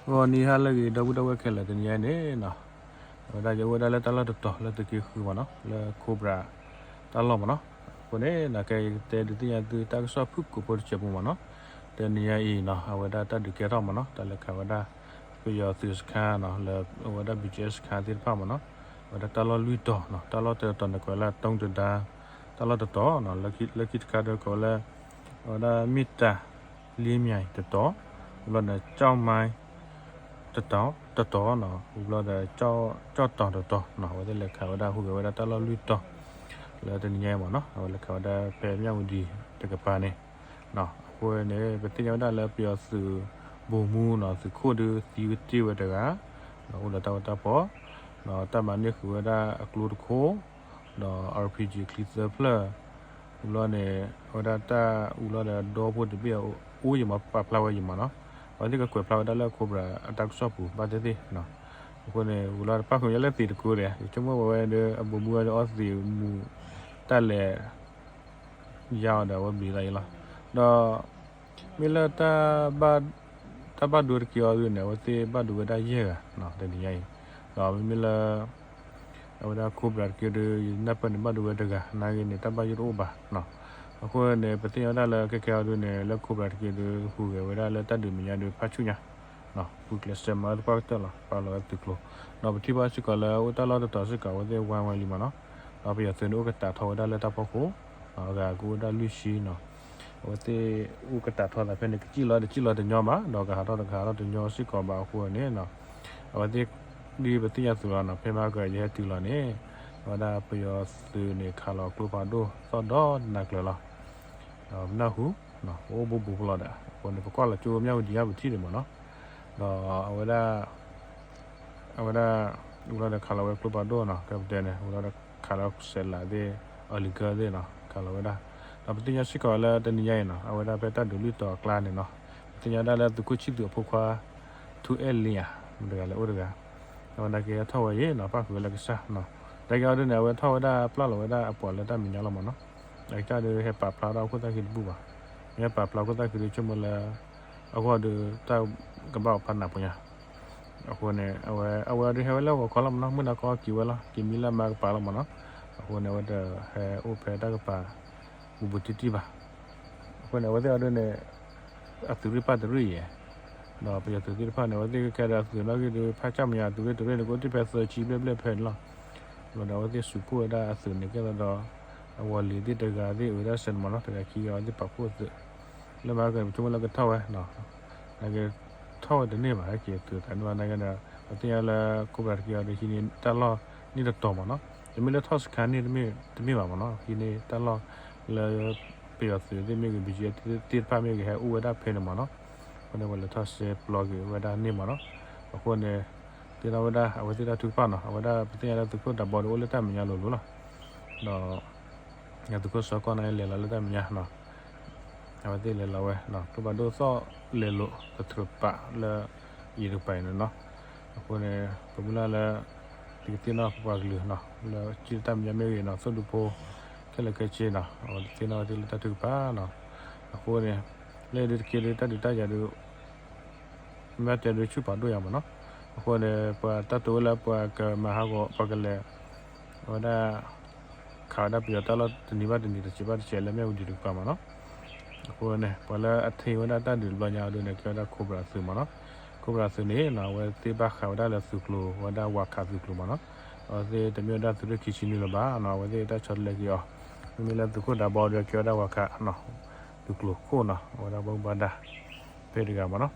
ဂီၤနံၤဟါလၢအဂ့ၤ ဒီပုၢ်ဒီဝဲၢ်ခဲလၢာ် တနံၤညါအံၤန့ၣ်နီၤ, အဝဲဒၣ်ယအိၣ်ဝဲဒၣ်လၢတၢ်လီၢ်တတီၤလၢသုးက့ဃုမ့ၢ်နီၤ, လၢ Cobra တၢ်လီၢ်မ့ၢ်နီၤ. အဃိန့ၣ် နကတဲဒုးသ့ၣ်ညါသုတၢ်ကစီၣ်ဖုၣ်ကိာ်ဖိတစဲးဖိမ့ၢ်နီၤ. တနံၤညါအံၤနီၤ အဝဲဒၣ်တၢ်ဒုးကဲထီၣ်မ့ၢ်နီၤ, တၢ်လဲၤခးဝဲဒၣ် ပယီၤသုးစခါနီၤ လၢအဝဲဒၣ် ဘီကၠဲစခါသ့ၣ်တဖၣ်မ့ၢ်နီၤ, အဝဲဒၣ်တၢ်လီၢ်လွံၢ်တီၤနီၤ, တၢ်လီၢ်တတီၤန့ၣ် ကိးဝဲလၢ တုံးတဒါ တၢ်လီၢ်တတီၤနီၤ, လၢခံတခါဒီးကိးဝဲလၢ အဝဲဒၣ်မ့ၢ်တၢ် လ့မၠဲၤတတီၤ, ဝံၤဘျီန့ၣ် ကၠီၣ်မဲ တတီၤ တတီၤနီၤ, ဝံၤဘျီဒီး ကၠီၣ်တီၤတတီၤနီၤ, အဝဲသ့ၣ်လဲၤခးဝဲဒၣ်ဟူးဂဲၤဝဲဒၣ်တၢ်လီၢ်လွံၢ်တီၤ လၢတနံၤညါအံၤမ့ၢ်နီၤ, အဝဲလဲၤခးဝဲဒၣ်ဖဲမၠၣ်ဝတံၤတကပၤန့ၣ်နီၤ. အဃိန့ၣ် ပသ့ၣ်ညါဝဲဒၣ်လၢပယီၤသုး ဗိုလ်မှူးနီၤ သုးခိၣ်ဒုးသံတ့ၢ်ဝဲတဂၤ ဒီးအိၣ်ဒီးတၢ်ဝဲတၢ်ဖီ ဒီးတၢ်မၤန့ၢ်ဃုာ်ဝဲဒၣ်အကျိတခိၣ် ဒီး RPG ချံသၢဖျၢၣ်, ဝံၤဘျီန့ၣ် အဝဲဒၣ်တၢ်ဝံၤလီၤဒီးဒီဖိတဘ့ၣ်အိၣ်ယံၤမး ပာ်ဖျါဝဲယံၤမးနီၤ, အဝဲသ့ၣ်ကကွဲးဖျါဝဲဒၣ်လၢ Cobra အတၢ်ကစီၣ်ပူၤဘၣ်သ့ၣ်သ့ၣ်နီၤ. အဃိန့ၣ် ဝံၤလီၤတပၣ်ဃုာ်ညါလၢသံးတကိးဒီး ယဆိကမိၣ်ဝဲဝဲဒီး အဗိုလ်မှူးဝဲဒီးအီသံးမူး တၢ်လဲၤ ယါအီၤဒီးအဝဲဘျံးသးအံၤလီၤ. ဒီး မ့ၢ်လၢ တၢ်ဘၣ်ဒိတက့ၢ်အီၤဒုန့ၣ် အဝဲသ့ၣ်ဘၣ်ဒိဝဲဒၣ်ယဲၢ်ဂၤနီၤ တနံၤညါအံၤ, ဒီးမ့မ့ၢ်လၢ အဝဲဒၣ် Cobra တက့ၢ်ဒု ယနၢ်ပၢၢ်န့ၣ် ဘၣ်ဒိဝဲတဂၤ နာ်ဂ့ၤန့ၣ် တၢ်ဘၣ်ယိၣ်တအိၣ်ဘၣ်နီၤ. အဃိန့ၣ် ပသ့ၣ်ညါဝဲဒၣ်လၢခဲကဲအီၤဒုန့ၣ် လၢ Cobra တက့ၢ်ဒု ဟူးဂဲၤဝဲဒၣ်လၢတၢ်ဒုးမဲာ်ညါဒု ဖးဆူၣ်ညါ ပူၤကျဲးစၢးမၤသပှၢ်ကတၢၢ်လီၤ ပာ်လီၤဝဲသုးကျိၤ, ဒီးပထံၣ်ဘၣ်စ့ၢ်ကီးလၢအိၣ်တၢ်လီၢ်တတီၤစ့ၢ်ကီး အဝဲသ့ၣ်ဝါဝဲလံမ့ၢ်နီၤ, ဒီးပယီၤသုးန့ၣ်အိၣ်ကတးထီၣ်ဝဲဒၣ်လၢတၢ်ဖီခိၣ်, အဂၤကအိၣ်ဒၣ်လွံၢ်ဆံနီၤ, အဝဲသ့ၣ်အိၣ်ကတးထီၣ်သးဖဲန့ၣ် ကစံၣ်လီၤတစံၣ်လီၤတညီဘၣ် ဒီးကဟးထီၣ်တကဟးထီၣ်တညီစ့ၢ်ကီးဘၣ်အဃိန့ၣ်နီၤ, အဝဲသ့ၣ် ဒ်ပသ့ၣ်ညါသုးလီၤနီၤ ဖဲမဟါကယဟဲတုၤလီၤန့ၣ် အဝဲဒၣ်ပယီၤသုးန့ၣ် ခးလီၤကျိဖးဒိၣ်သီၣ်ဒီနၤကျၢၤလီၤ ဒီးပနၢ်ဟူ ပအိၣ်ဘူးဘူးဖဲလီၤဒီး အဃိန့ၣ် ပကွၢ်လီၤကၠိမၠၣ်ဝတံၤအါပထံၣ်န့ၣ်မ့ၢ်နီၤ, ဒီးအဝဲဒၣ် အဝဲဒၣ် ဝံၤလီၤဒီးခးလီၤဝဲကျိဖးဒိၣ်နီၤ ကဲပတဲန့ၣ် ဝံၤလီၤဒီးခးလီၤစဲးလးသ့ၣ် အီလံၤကၢသ့ၣ်နီၤ ခးလီၤဝဲဒၣ်, ဒီးပသ့ၣ်ညါစ့ၢ်ကီးလၢတနံၤညါအံၤနီၤ အဝဲဒၣ်ဖဲတၢ်ဒုးလွံၢ်တီၤအကျါန့ၣ်နီၤ, ပသ့ၣ်ညါဝဲဒၣ်လၢသုးခိၣ်ဆံၣ်သူးအဖိခွါ ထူအဲၣ်လံဧါ မတၤတဂၤလဲၣ်အိၣ်တဂၤ, အဝဲနာ်က့ဟဲထီၣ်ဝဲအံၤနီၤ ပၣ်ဃုာ်ဝဲလၢကစၢ်နီၤ, နာ်က့အီၤဒုန့ၣ် အဝဲထီၣ်ဝဲဒၣ်ပျၢ်လီၤဝဲဒၣ်အပှၤလၢတၢ်မဲာ်ညါလီၤမ့ၢ်နီၤ, အကစၢ်ဒုးဟဲပာ်ဖျါဝဲဒၣ်အခိၣ်သၣ်ခံတဘူၣ်ဘၣ်, မ့ၢ်ဟဲပာ်ဖျါခိၣ်သၣ်ခံဒုဆိကမိၣ်လၢ အဂီၢ်ဒုး တၢ်ကဘၣ်အိၣ်ဖးနးဖိညါ အဃိန့ၣ် အဝဲ အဝဲဒုးဟဲဝဲလၢဂီၤခီလီၤမ့ၢ်နီၤ မုၢ်နၤခီက့ၤဝဲလီၤ က့ၤမံလၢမါကပၤလီၤမ့ၢ်နီၤ, အဃိန့ၣ် အဝဲတဟဲအိၣ်ဖဲတၢ်ကပၤ ဘူးဘူးတံၢ်တံၢ်ဘၣ်, အဃိန့ၣ် အဝဲသ့ၣ်အီၤဒုန့ၣ် အသုးရ့ၣ်ပၣ်တရ့ၣ်ယဲၢ်, ဒီးပယီၤသုးသ့ၣ်တဖၣ်န့ၣ် အဝဲသ့ၣ်ကဲဒီးအသုးနီၣ်ဂံၢ်ဒုး ဖးကၠၢ်မညါအသုးရ့ၣ်တရ့ၣ်န့ၣ် ကအိၣ်တ့ၢ်ဖဲသၢဆံဘျဲၣ်ဘျဲၣ်ဖဲန့ၣ်လီၤ, ဘျီဒီးအဝဲသ့ၣ်စူးဖှိၣ်ဝဲဒၣ်အသုးန့ၣ်ကဲသိးဒီး အဝီၤလံၤသ့ၣ်တဂၤသ့ၣ်အုးဒၣ်စဲးန့ၣ်မ့ၢ်နီၤ တဂၤခံဂၤအဝဲသ့ၣ်ပာ်ဖှိၣ်အသုး လၢမၤကဲန့ၣ် ပဆိကမိၣ်လၢကထီၣ်ဝဲနီၤ, နာ်က့ထီၣ်ဝဲတန့ၢ်ဘၣ် ဟဲက့ၤသုးသးန့ၢ်ဘၣ်နာ်က့ဒီး ပသ့ၣ်ညါလၢ Cobra တက့ၢ်အီၤဒီးဟံးန့ၢ်တၢ်လီၢ်န့ၣ်တတီၤမ့ၢ်နီၤ, တမ့ၢ်လၢထီၣ်စခါန့ၣ်တမ့ၢ်ဘၣ်မ့ၢ်နီၤ ဟံးန့ၢ်တၢ်လီၢ်လၢ ပယီၤသုးသ့ၣ်မ့ၢ်ဂ့ၤ ဘီကၠ့သ့ၣ်တဖၣ်မ့ၢ်ဂ့ၤ ဟဲအိၣ်ဝဲဒၣ်ဖဲန့ၣ်မ့ၢ်နီၤ, အဃိန့ၣ် ပှၤလဲၤထီၣ်စဲပျီက့ၤဝဲဒၣ်န့ၣ်မ့ၢ်နီၤ, အဃိန့ၣ် သ့ၣ်နီၣ်ဝဲဒၣ် အဝဲသ့ၣ်တၢ်ထုကဖၣ်နီၤ အဝဲဒၣ်ပသ့ၣ်ညါလၢသုးခိၣ်ဒးဘီဒီးအိၣ်လၢတၢ်မဲာ်ညါလိၤလိၤလီၤ, ဒီး သုးခိၣ်စီၤကီၢ်န့ၣ်လဲၤလီၤလၢတၢ်မဲာ်ညါနီၤ, အဝဲသ့ၣ်လဲၤလီၤဝဲ ကျိဖးဒိၣ်သီၣ်လဲၤလိာ်ကတြၢးပာ်လၢ ယံၤတကပၤအံၤန့ၣ်နီၤ, အဃိန့ၣ် ပမုၢ်လၢ်လၢ သုကသ့ၣ်နီၣ်ပပှၤကလုာ်နီၤ လၢကံၣ်တၢ်မဲာ်ညါမ့ၢ်ဂ့ၤနီၤ သိၣ်ဒူဖိ ခဲလၢာ်ခဲဆ့နီၤ အဝဲသ့ၣ်နီၣ်ဝဲသ့ၣ်လၢတၢ်ထုကဖၣ်နီၤ, အဃိန့ၣ် လၢဒုးတက့ၢ်ဒုးတၢ်ဒုးတၢ်ယၤဒုး မ့ၢ်တဲဒုးဆူၣ်ပာ်ဒိၣ်ယၤမ့ၢ်နီၤ, အဃိန့ၣ် ပှၤတၢ်တိဝဲလၢပှၤကမၤဟးဂီၤ ပှၤကလဲၤ အဝဲဒၣ် ခးဝဲဒၣ်ပယီၤတၢ်လီၢ်တနံၤဘၣ်တနံၤ တစဲးဘၣ်တစဲးလၢမ့ၣ်အူဒံးတကပၤမ့ၢ်နီၤ, အဃိန့ၣ် ပှၤလၢအထံၣ်ဝဲဒၣ်တၢ်ဒုးတဘျီညါအီၤဒုးန့ၣ် ကဲဝဲဒၣ် Cobra သုးမ့ၢ်နီၤ, Cobra သုးန့ၣ်နီၤ အဝဲသ့ၣ်ဘၣ်ဃးဝဲဒၣ်လၢသုးကျိၤ ဝဲဒၣ်ဝးခးသုးကျိၤမ့ၢ်နီၤ, အဝဲသ့ၣ်တမ့ၢ်ဝဲဒၣ်သုးရ့ၣ်ခံဆံနွံလၢၤဘၣ်နီၤ အဝဲသ့ၣ်တၢ်ဆီတလဲက့ၤအီၤ, မ့မ့ၢ်လၢသုးခိၣ်ဒးဘီဒီးကဲဝဲဒၣ်ဝးခးနီၤ, သုးကျိၤခိၣ်နီၤ အဝဲဒၣ်ဘၣ်မူဘၣ်ဒါ ဖဲတဂၤမ့ၢ်နီၤ,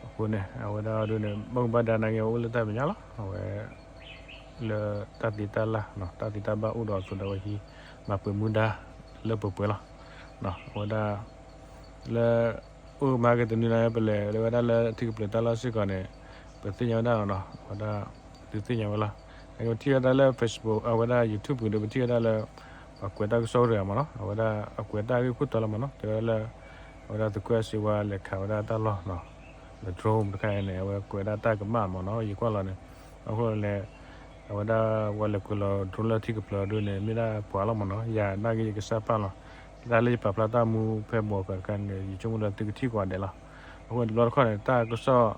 အဃိန့ၣ် အဝဲဒၣ်ဒုးန့ၣ် ဘၣ်မူဘၣ်ဒါနာ်က့ အဝဲအိၣ်လၢတၢ်မဲာ်ညါလီၤ အဝဲ လၢတၢ်သ့တၢ်လၢ်နီၤ တၢ်သ့တၢ်ဘၣ်အိၣ်ဒီးအသိးဒီးအဝဲဟံး မၤပှဲၤမူဒါလၢပှဲၤပှဲၤလီၤ, အဝဲဒၣ် လၢ အိၣ်မၤက့ၤတနွံန့ၣ် ပလဲၤလၢဝဲဒၣ်လၢထံကပျၢၤတၢ်လီၢ်စ့ၢ်ကီးန့ၣ် ပသ့ၣ်ညါဝဲဒၣ်လီၤနီၤ အဝဲဒၣ် သုသ့ၣ်ညါဝဲလီၤ, ပထံၣ်ဝဲဒၣ်လၢ Facebook အဝဲဒၣ် YouTube ပူၤဒီး ပထံၣ်ဝဲဒၣ်လၢ ပှၤကွဲးတၢ်ကစီၣ်တဂၤမ့ၢ်နီၤ အဝဲဒၣ်အကွဲးတၢ်ဂ့ၢ်ခိၣ်တီလီၤမ့ၢ်နီၤ တဲဝဲဒၣ်လၢ အဝဲဒၣ်သုးခိၣ်အဲၣ်စ့ဝါလဲၤခးဝဲဒၣ်တၢ်လီၢ်နီၤ ဒီး drone တခါအံၤန့ၣ် အဝဲကွဲးဒၣ်တၢ်ကမၣ်မ့ၢ်နီၤ ယကွၢ်လီၤန့ၣ် အဃိန့ၣ် အဝဲဒၣ်ဝဲလဲၤကွဲးလီၤ drone လၢထံကပျၢၤဒုးန့ၣ် မ့ၢ်ဒၣ်ပှၤလီၤမ့ၢ်နီၤ ယၤနာ်က့ ယကစၢ်ပာ်လီၤ တၢ်လၢယပာ်ဖျါတၢ်မူဖဲဘီကတခါန့ၣ် ယဆိကမိၣ်လၢသုကထံၣ်ကိးဂၤဒဲးလီၤ, အဃိန့ၣ်တဘျီတခီၣ်န့ၣ် တၢ်ကစီၣ်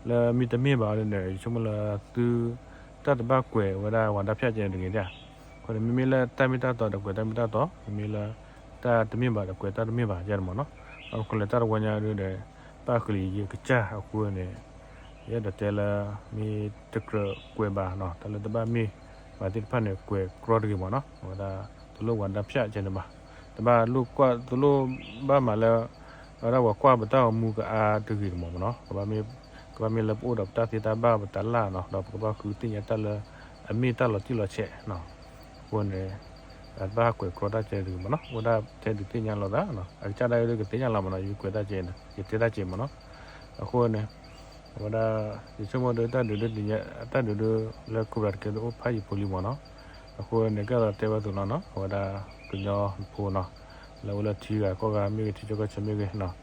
လၢမ့ၢ်တမ့ၢ်ဘၣ်ဒီး ယဆိကမိၣ်လၢသု တၢ်တဘၣ်ကွဲးဝဲဒၣ်ဝၤဒၣ်ဖၠၣ်ကဲန့ၣ်တဂ့ၤဒၣ်. အဃိန့ၣ် မ့မ့ၢ်လၢတၢ်မ့ၢ်တၢ်တီဒီးကွဲးတၢ်မ့ၢ်တၢ်တီ, မ့မ့ၢ်လၢတၢ်တမ့ၢ်ဘၣ်ဒီးကွဲးတၢ်တမ့ၢ်ဘၣ်ကဲန့ၣ်မ့ၢ်နီၤ. အဃိလၢတၢ်တဝီညါဒုဒီး ပၣ်ဃုာ်လံယကစၢ်အဃိန့ၣ် ယအဲၣ်ဒိးတဲလၢ မ့ၢ်တကြၢးကွဲးဘၣ်နီၤ တၢ်လၢတဘၣ်မ့ၢ်ဘၣ်သ့ၣ်တဖၣ်န့ၣ် ကွဲးကြီတဂ့ၤမ့ၢ်နီၤ. အဝဲဒၣ် တလိၣ်ဝၤဒၣ်ဖၠၣ်ကဲန့ၣ်ဘၣ်. တဘၣ်လိၣ်ကွၢ် တလိၣ်ဘၣ်မၤလၢ အဝဲဒၣ်ပှၤကွၢ်ပတၢ်ဂီၤမူကအါတဂ့ၤတမ့ၢ်မ့ၢ်နီၤ. ကဘၣ်မ့ၢ်လၢပအိၣ်ဒီးပတၢ်သ့တၢ်ဘၣ်ပတၢ်လၢ်နီၤ ဒီးပကဘၣ်ဃုသ့ၣ်ညါတၢ်လၢ အမ့ၢ်တၢ်လီၤတံၢ်လီၤဆဲးနီၤ. အဃိန့ၣ် တဘၣ်ကွဲးကြီတၢ်ကဲတဂ့ၤမ့ၢ်နီၤ. အိၣ်ဒၣ်ထဲဒုးသ့ၣ်ညါလိာ်သးနီၤ အကစၢ်ဒၣ်အံၤဒုကသ့ၣ်ညါလီၤမ့ၢ်နီၤ ယကွဲးတၢ်ကဲ ယတဲတၢ်ကဲမ့ၢ်နီၤ. အဃိန့ၣ် အဝဲဒၣ် ယဆိကမိၣ်ဒီးတၢ်ဒုးဒု တၢ်ဒုးဒု လၢခိၣ်ပြးတကဲဒုအိၣ်ဖးယံာ်ဖိလံမ့ၢ်နီၤ. အဃိန့ၣ် ကဲသိးတဲဝဲအသိးလီၤနီၤ အဝဲဒၣ်ကညီဖိနီၤ လၢအိၣ်လၢထံဂၤကီၢ်ဂၤမ့ၢ်ဂ့ၤ ထံဆၢကီၢ်ဆၢမ့ၢ်ဂ့ၤနီၤ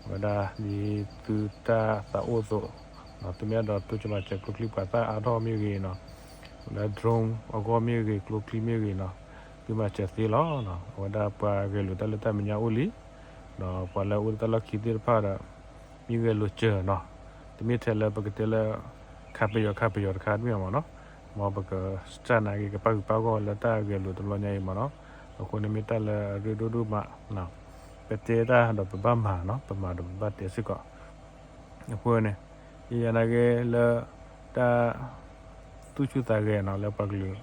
အဝဲဒၣ်ဒ်သုတၢ်သးအိၣ်အသိး သုမ့ၢ်အဲၣ်ဒိးတိစၢၤမၤစၢၤကျိချံပှၤသၣ်အါထီၣ်မ့ၢ်ဂ့ၤနီၤ လၢ drone အဂီၢ်မ့ၢ်ဂ့ၤ ကျိချံမ့ၢ်ဂ့ၤနီၤ သုမၤစၢၤသ့လီၤ. အဝဲဒၣ်ပှၤဂဲၤလိာ်တၢ်လၢတၢ်မဲာ်ညါအိၣ်လံ ဒီးပှၤလၢအအိၣ်လၢတၢ်လီၢ်ခံသ့ၣ်တဖၣ်ဒီး မ့ၢ်ဂဲၤလိာ်စၢၤနီၤ တမ့ၢ်ထဲလၢပကတဲလၢ ခးပယီၤခးပယီၤတခါတမ့ၢ်မ့ၢ်နီၤ. မ်ပကစၢ်နာ်က့ၤကပၣ်ဃုာ်ပၣ်ဂီၢ်လၢတၢ်ဂဲၤလိာ်တဘျီညါအံၤမ့ၢ်နီၤ. အဃိန့ၣ်မ့ၢ်တၢ်လၢအရ့ဒိၣ်ဒိၣ်မး ပတဲတၢ်ဒီးပဘၣ်မၤနီၤ ပမၤဒီးပဘၣ်တဲစ့ၢ်ကီး အဃိန့ၣ် ယယနာ်က့ၤလၢ တၢ် သူၣ်ဆူၣ်သးဂဲၤနီၤ လၢပှၤကလုာ်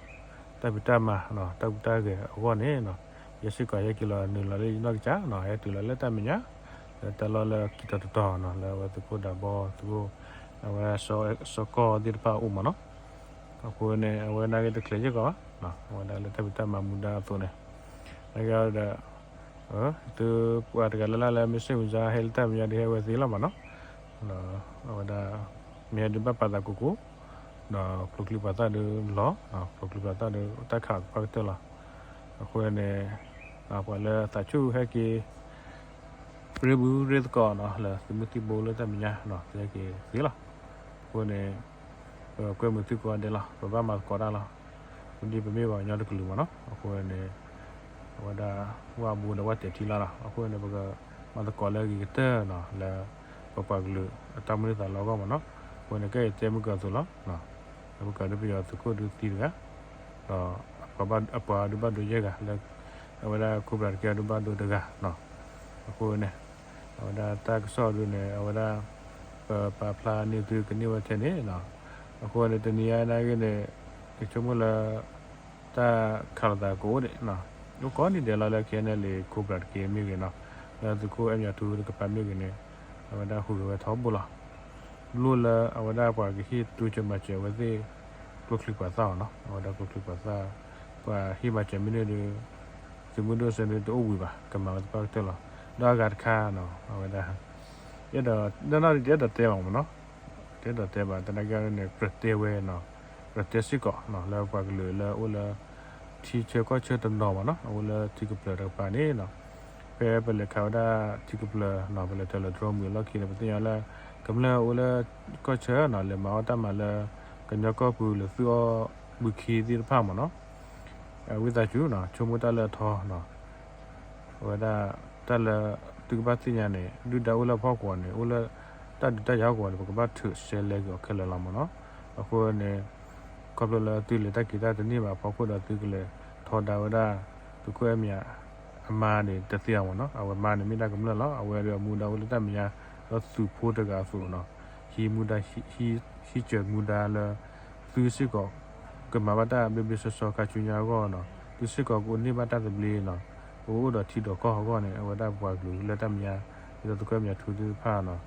တၢ်ဖံးတၢ်မၤ တၢ်ကူတၢ်ဂဲၤအဂီၢ်န့ၣ်နီၤ ယဲစ့ၢ်ကီးယဟဲက့ၤလီၤနုာ်လီၤလၢယနီၢ်ကစၢ်နီၤ ဟဲတုၤလီၤလၢတၢ်မဲာ်ညါ လၢတၢ်လီၢ်လၢခံတီၤတတီၤနီၤ လၢအဝဲသုးခိၣ်ဒးဘီ သုးခိၣ် အဝဲစီၤကီၢ်သ့ၣ်တဖၣ်အအိၣ်မ့ၢ်နီၤ. အဃိန့ၣ် အဝဲနာ်က့ၤတချုးစ့ၢ်ကီးဘၣ် အဝဲဒၣ်လၢတၢ်ဖံးတၢ်မၤမူဒါအသိးန့ၣ် နာ်က့ၤဒီး သုပှၤတဂၤလၢ်လၢ်လၢမ့ၢ်စ့ၣ်မုၢ်စါဟဲလၢတၢ်မဲာ်ညါဒုးဟဲဝဲသ့လီၤမ့ၢ်နီၤ. ဒီးအဝဲဒၣ် မ့ၢ်ဟဲဒုးဘၣ်ပာ်သးကိးကိး ဒီးကျိချံပှၤသၣ်ဒုးလီၤ ကျိချံပှၤသၣ်ဒုးတၢ်ခးသပှၢ်ကတၢၢ်လီၤ. အဃိန့ၣ် ပှၤလၢသးဆူၣ်ဟဲက့ၤ ရ့ဘူးရ့သကိးနီၤ လၢသုးမုၢ်သံၣ်ဘိလၢတၢ်မဲာ်ညါနီၤ သုဟဲက့ၤသ့လီၤ. အဃိန့ၣ် ပကွဲမုာ်သုကိးဂၤဒဲးလီၤ ပဘၣ်မၤသကိးတၢ်လီၤ. ဒ်ပမ့ၢ်ပှၤကညီတကလုာ်မ့ၢ်နီၤ အဃိန့ၣ် အဝဲဒၣ် ဝၣ်ဘူးဒီးဝၣ်တဲာ်ထံလီၤလီၤ. အဃိန့ၣ် ပကမၤသကိးလၢအဂ့ၤကတၢၢ်နီၤ လၢ ပပှၤကလုာ်အတၢ်မုၢ်လၢ်သးလီအဂီၢ်မ့ၢ်နီၤ. အဃိန့ၣ် ကဲယတဲမုၢ်ကၢၤအသိးလီၤ. လၢပကဒုးပယီၤသုးခိၣ်ဒုးသံတဂၤ ဒီးအပှၤဒုးဘၣ်ဒိယဲၢ်ဂၤ လၢ အဝဲဒၣ်ခိၣ်ပြးတကဲဒုးဘၣ်ဒိတဂၤ အဃိန့ၣ် အဝဲဒၣ်တၢ်ကစီၣ်ဒုးန့ၣ် အဝဲဒၣ် ပပာ်ဖျါန့ၢ်သုကန့ၢ်ဝဲထဲန့ၣ်နီၤ. အဃိန့ၣ် တနံၤအံၤနာ်က့ၤန့ၣ် ယဆိကမိၣ်လၢ တၢ်ခးလိာ်သးကအိၣ်ဒံး အိၣ်ကိးနံၤဒဲးလီၤလၢ ခဲအံၤန့ၣ်လံ ခိၣ်ပြးတကဲမ့ၢ်ဂ့ၤနီၤ လၢသုးခိၣ်အဲၣ်မၠးထူတကပၤမ့ၢ်ဂ့ၤန့ၣ် အဝဲဒၣ်ဟူးဂဲၤဝဲထီဘိလီၤ. လိၣ်လၢအဝဲဒၣ်ပှၤကဟ့ၣ်တိစၢၤမၤစၢၤအဝဲသ့ၣ် ကျိချံပှၤသၣ်အီၤနီၤ အဝဲဒၣ်ကျိချံပှၤသၣ် ပှၤဟ့ၣ်မၤစၢၤမ့ၢ်န့ၢ်ဒီး သုးမုၢ်ဒိၣ်စ့န့ၣ်တအိၣ်ဝံၤဘၣ် ကမၤဝဲသပှၢ်ကတၢၢ်လီၤ. ဒီးအဂၤတခါနီၤ အဝဲဒၣ် ယအဲၣ်ဒိး နီၢ်နီၢ်ဒ်တအဲၣ်ဒိးတဲဘၣ်မ့ၢ်နီၤ တအဲၣ်ဒိးတဲဘၣ် သနာ်က့န့ၣ် ကြၢးတဲဝဲနီၤ ကြၢးတဲစ့ၢ်ကီးနီၤ လၢပှၤကလုာ်လၢအအိၣ်လၢ ထံဆၢကီၢ်ဆၢတနီၤမ့ၢ်နီၤ အအိၣ်လၢထံကပျၢၤတကပၤန့ၣ်နီၤ ဖဲပလဲၤခးဝဲဒၣ်ထံကပျၢၤနီၤ ပလဲၤတၢၤလီၤ drone မုာ်အလီၢ်ခံန့ၣ် ပသ့ၣ်ညါလၢ ကမျၢၢ်အိၣ်လၢကီၢ်ဆၢနီၤ လဲၤမၤအီၣ်တၢ်မၤလၢ ကညီကီၢ်ပူၤလဲၤသူၣ်အီၣ်ဘုခ့သ့ၣ်တဖၣ်မ့ၢ်နီၤ ဝံသးစူၤနီၤ ဆိကမိၣ်တၢ်လၢအထီနီၤ အဝဲဒၣ် တၢ်လၢ သုကဘၣ်သ့ၣ်ညါန့ၣ် ဒုၣ်ဒါအိၣ်လၢအဖီခိၣ်န့ၣ် အိၣ်လၢ တၢ်ဒုးတၢ်ယၤဟီၣ်ကဝီၤန့ၣ် ပကဘၣ်ထုးရှဲလဲက့ၤအီၤခဲလၢာ်လီၤမ့ၢ်နီၤ. အဃိန့ၣ် ခီဖျိလၢသုလဲၤတၢ်က့ၤတၢ်တန့ၢ်ဘၣ်အဖီခိၣ်ဒီးသုကလဲၤထီဒါဝဲဒၣ် သုးခိၣ်အဲၣ်မၠး အမါန့ၣ် တသ့အီၤမ့ၢ်နီၤ. အဝဲမါန့ၣ်မ့ၢ်ဒၣ်ကမျၢၢ်လီၤ. အဝဲဒီးအမူဒါအိၣ်လၢတၢ်မဲာ်ညါ ဒီးသုးဖိတဂၤအသိးနီၤ ဟံးမူဒါ ဟံးစၢၤမူဒါလၢ သုစ့ၢ်ကီး ကမၤဘၣ်တၢ်ဘျ့ဘျ့ဆှီဆှီခါဆူညါအဂီၢ်နီၤ, သုစ့ၢ်ကီးကအိၣ်န့ၢ်ဘၣ်တၢ်သဘျ့နီၤ, ကအိၣ်ဒီးထံဒီးကီၢ်အဂီၢ်န့ၣ် အဝဲဒၣ်ပပှၤကလုာ်လၢတၢ်မဲာ်ညါ ဒ်သိးသုးခိၣ်အဲၣ်မၠးထူသ့ၣ်တဖၣ်နီၤ,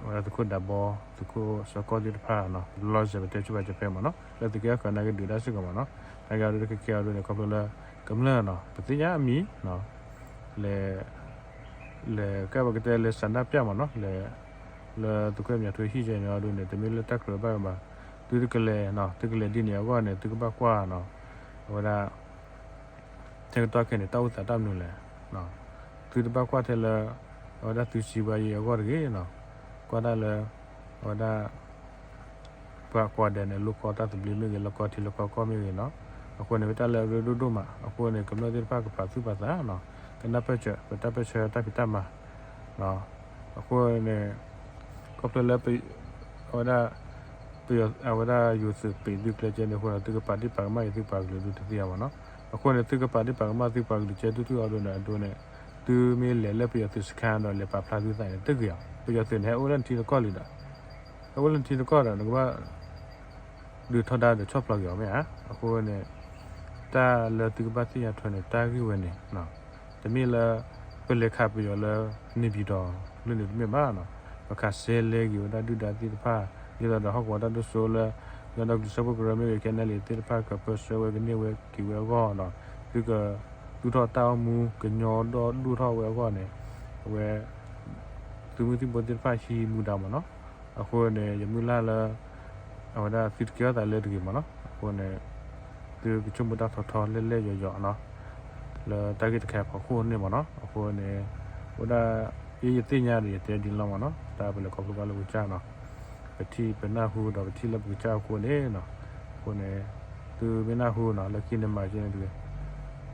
အဝဲဒၣ်သုးခိၣ်ဒးဘီ သုးခိၣ်စီၤကီၢ်သ့ၣ်တဖၣ်နီၤ, လီၤစဲၤပတဲဆူၣ်ဘၣ်စဲၤဖဲမ့ၢ်နီၤ, လၢသုးက့အီၣ်ကနာ်က့ဒုးတၢ်စ့ၢ်ကီးမ့ၢ်နီၤ, နာ်က့အီၤဒုးတခဲကဲအီၤဒုးန့ၣ် ခီဖျိလၢ ကမျၢၢ်နီၤ ပသ့ၣ်ညါအမံၤ လဲၤ လဲၤကဲပကတဲလဲၤဆန္ဒပြမ့ၢ်နီၤ, လဲၤ လၢသုးခိၣ်အဲၣ်မၠးထူဟံၣ်ယဲန့ၣ်အီၤဒုးန့ၣ် တမ့ၢ်လၢတၢ်ကြၢးဘၣ်ဘၣ်, သုတကလဲၤနီၤ, သုကလဲၤဒ်န့ၣ်အဂီၢ်န့ၣ် သုကဘၣ်ကွၢ်နီၤ, အဝဲဒၣ် ထဲကတီၢ်ခဲအံၤန့ၣ် တၢ်အိၣ်သးတၢ်မနုၤလဲၣ်, သုတဘၣ်ကွၢ်ထဲလၢ အဝဲဒၣ်သုစံးဘၣ်ယဲအဂီၢ်တဂ့ၤနီၤ, ကွၢ်တၢ်လၢ အဝဲဒၣ် ပှၤကိးဂၤဒဲးန့ၣ် လိၣ်ကီတၢ်သဘျ့မ့ၢ်ဂ့ၤ လိၣ်ကီထံလိၣ်ကီကီၢ်မ့ၢ်ဂ့ၤနီၤ, အဃိန့ၣ် မ့ၢ်တၢ်လၢအရ့ဒိၣ်ဒိၣ်မး, အဃိန့ၣ် ကမျၢၢ်သ့ၣ်တဖၣ်ကပာ်သူၣ်ပာ်သးနီၤ, ကနၢ်ပၢၢ်စၢၤ ပတၢ်ပၢၢ်ဆၢတၢ်ဖံးတၢ်မၤ အဃိန့ၣ် ခီဖျိလၢပ အဝဲဒၣ် ပယီၤ အဝဲဒၣ်ယိၤသုးပံးသုကျဲကဲန့ၣ်အဃိဒီး သုကပာ်ဒ့ၣ်ပာ်ကမၣ်အံၤသုပှၤကလုာ်ဒူၣ်တသ့ဧါမ့ၢ်နီၤ. အဃိန့ၣ် သုကပာ်ဒ့ၣ်ပာ်ကမၣ်သုပှၤကလုာ်ကဲဒူၣ်ထူၣ်အီၤဒိၣ်န့ၣ် အဒိန့ၣ် သုမ့ၢ်လဲၤလၢပယီၤသုးစခါဒီးလဲၤပာ်ဖျါသုသးန့ၣ် တဂ့ၤအီၤ. ပယီၤသုးန့ၣ် ဟဲအိၣ်လၢနထံတကီၢ်လံဒီး ဟဲအိၣ်လၢနထံတကီၢ်ဒီး နကဘၣ် ဒုးထီဒါဒီးဆီၣ်ဖျိးက့ၤအီၤမ့ၢ်ဧါ. အဃိန့ၣ် တၢ်လၢသုကဘၣ်သ့ၣ်ညါထွဲန့ၣ် တၢ်ဂ့ၢ်ဝဲန့ၣ် တမ့ၢ်လၢ ပလဲၤခးပယီၤလၢ နေပြည်တော် လၢန့ၣ်တမ့ၢ်ဘၣ်နီၤ. ပခးစဲလဲက့ၤဝဲဒၣ်ဒုၣ်ဒါသ့ၣ်တဖၣ် ဒ်သိးဒီးဟီၣ်ကဝီၤတၢ်ဒိၣ်စိလၢ ကညီဒီကလုာ်စၢဖှိၣ်ကရၢမ့ၢ်ဂ့ၤ ခဲနဲလံ သ့ၣ်တဖၣ်ကပၢဆှၢဝဲကန့ၢ်ဝဲက့ၤဝဲအဂီၢ်ဒီး သုကဒုးထီၣ်တၢ်အိၣ်မူကညီဒီဒိၣ်ထီၣ်ဝဲအဂီၢ်န့ၣ် အဝဲ သုးမုၢ်သံၣ်ဘိသ့ၣ်တဖၣ်ဟံးမူဒါမ့ၢ်နီၤ. အဃိန့ၣ် ယမုၢ်လၢ်လၢ အဝဲဒၣ်သုတကဲထီၣ်သးလၢတဂ့ၤမ့ၢ်နီၤ. အဃိန့ၣ် သုကဆိကမိၣ်တၢ်ထီထီလဲၢ်လဲၢ်ယိာ်ယိာ်နီၤ လၢတၢ်ဂ့ၢ်တခါအဖီခိၣ်န့ၣ်မ့ၢ်နီၤ. အဃိန့ၣ် အိၣ်ဒၣ် ယသ့ၣ်ညါဒီးယတဲဒ်န့ၣ်လီၤမ့ၢ်နီၤ. တၢ်ပလဲၤခီဖျိဘၣ်လၢပကစၢ်နီၤ ပထံၣ်ပနၢ်ဟူဒီးပထံၣ်လၢပကစၢ်အဃိန့ၣ်နီၤ. အဃိန့ၣ် သုမ့ၢ်နၢ်ဟူနီၤ လၢခံန့ၣ်မၤကဲန့ၣ်တဂ့ၤ.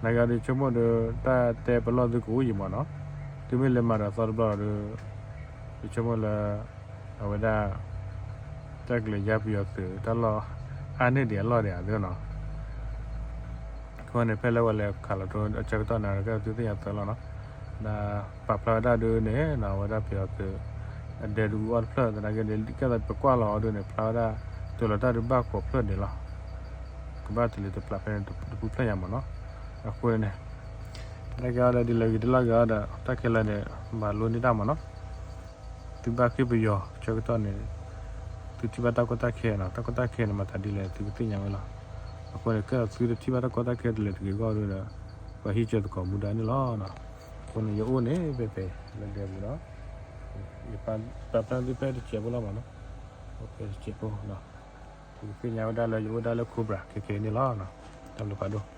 နာ်က့ဒီး ယဆိကမိၣ်ဒီး တၢ်တဲပလီၢ်သုကအိၣ်ယံၤမ့ၢ်နီၤ. သုမ့ၢ်လဲၤမၤဒီးသီတဘျီဒီး ယဆိကမိၣ်လၢ အဝဲဒၣ် တၢ်ကလဲၤယါပယီၤသုးတၢ်လီၢ် အါန့ၢ်ဒံးအလီၢ်ဒံးဧါသ့နီၤ. အဃိန့ၣ် ဖဲလၢဝဲလဲၤခးလီၤတိအဆၢကတီၢ်န့ၣ် ကဲသုသ့ၣ်ညါသၢလီၤနီၤ. ဒီးပာ်ဖျါဝဲဒၣ်ဒုးန့ၣ်နီၤ အဝဲဒၣ်ပယီၤသုး အဒဲဒုးအူအီၣ်တဖျၢၣ် သနာ်က့ဒီး ကဲသိးပကွၢ်လီၤအီၤဒုးန့ၣ် ဖျါဝဲဒၣ် တုၤလီၤတၢ်ဒုးဘၣ်ဃိးဖျၢၣ်န့ၣ်လီၤ. ကဘၣ်တလံၤတပျၢ်ဖဲန့ၣ်တပူၤဖျၢၣ်ညါမ့ၢ်နီၤ. အဃိန့ၣ် တၢ်ကဲအီၤဒီးဒ်လဲၣ်ဂ့ၤဒ်လဲၣ်ဂ့ၤအီၤဒီး တၢ်ခဲလၢာ်န့ၣ် မၤလိန့ၢ်တၢ်မ့ၢ်နီၤ. သုဘၣ်ဃ့ၢ်ပယီၤဆၢကတီၢ်န့ၣ် သုထံၣ်ဘၣ်တၢ်ကီတၢ်ခဲနီၤ. တၢ်ကီတၢ်ခဲန့ၣ် မၤသးဒ်လဲၣ် သုကသ့ၣ်ညါဝဲလီၤ. အဃိန့ၣ် ကဲသိးသုတထံၣ်ဘၣ်တၢ်ကီတၢ်ခဲတလၢာ်တဂ့ၤအဂီၢ်ဒီး ပှၤဟံးစၢၤသကိးမူဒါန့ၣ်လီၤ. အဃိန့ၣ် ယအိၣ်န့ၣ် ဖဲဖဲ လၢဒဲပူၤဒီး ယပာ်ဖျါသုဖဲတစဲးဖိလီၤမ့ၢ်နီၤ. ဖဲတစဲးဖိ သုကသ့ၣ်ညါဝဲဒၣ်လၢယအိၣ်ဒၣ်လၢ Cobra ခဲခဲအံၤန့ၣ်လီၤ. တၢ်ဘျုးဖးဒိၣ်.